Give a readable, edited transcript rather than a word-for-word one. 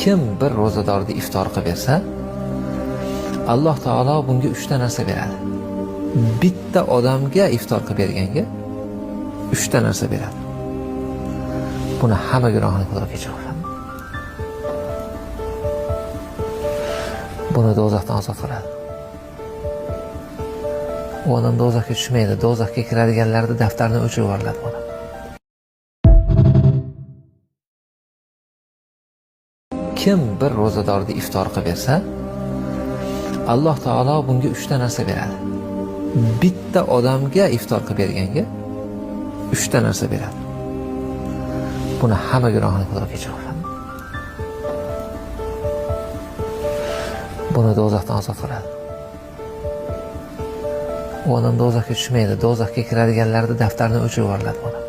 Kim bir ro'zadorni iftor qilib bersa, Alloh taolo bunga 3 ta narsa beradi. Bitta odamga iftor qilib berganga 3 ta narsa beradi. Buni hamma gunohini Xudo kechiradi. Buni do'zaxdan ozod qiladi. U odam do'zaxga tushmaydi, do'zaxga kiradiganlarni daftarini o'chirib yuboriladi bu odam. Kim bir ro'zadorni iftor qilib bersa, Alloh taolo bunga 3 ta narsa beradi. Bitta odamga iftor qilib berganga 3 ta narsa beradi. Buni hamma gunohini Xudo kechiradi. Buni do'zaxdan ozod qiladi. U odam do'zaxga tushmaydi, do'zaxga kiradiganlarni daftarini o'chirib yuboriladi bu odam.